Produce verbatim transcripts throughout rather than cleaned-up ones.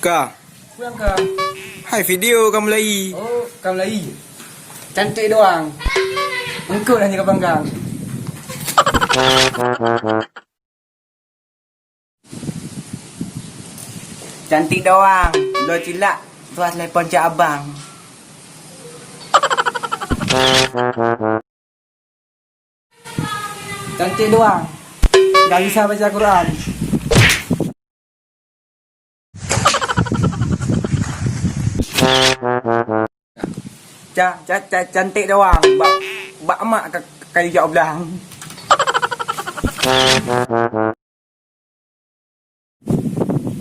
Ka. Peue nyang ka? Hai video ka mulai. Oh, ka mulai. Cantik doang. Engkau dah nyangka panggang. Cantik doang. Dua cilak, tuas telepon cak abang. Cantik doang. Gak bisa baca Quran. Ca, ca, ca, cantik doang. Bak, bak mak ka, kayu jak blang.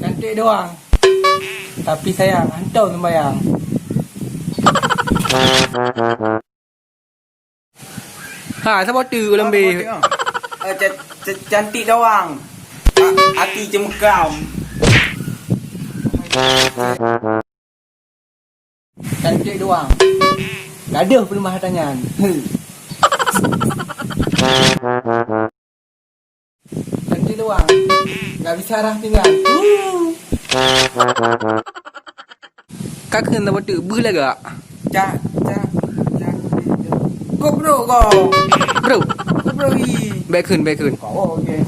Cantik doang. Tapi sayang, hantom sembayang. Ha, saboh tu lembih. Eh, ca-, ca-, cantik doang. Ha, hati cemekam. Cantik doang. Gadoh peulumah tanyan. He. Cantik doang. Gak bisa rah tinggal. Ka kheun saboh tu, beu lagak. Ca, ca, ca. Kok bro kau? Bro. Kok bro i? Baik kheun, baik kheun. Oh, okey.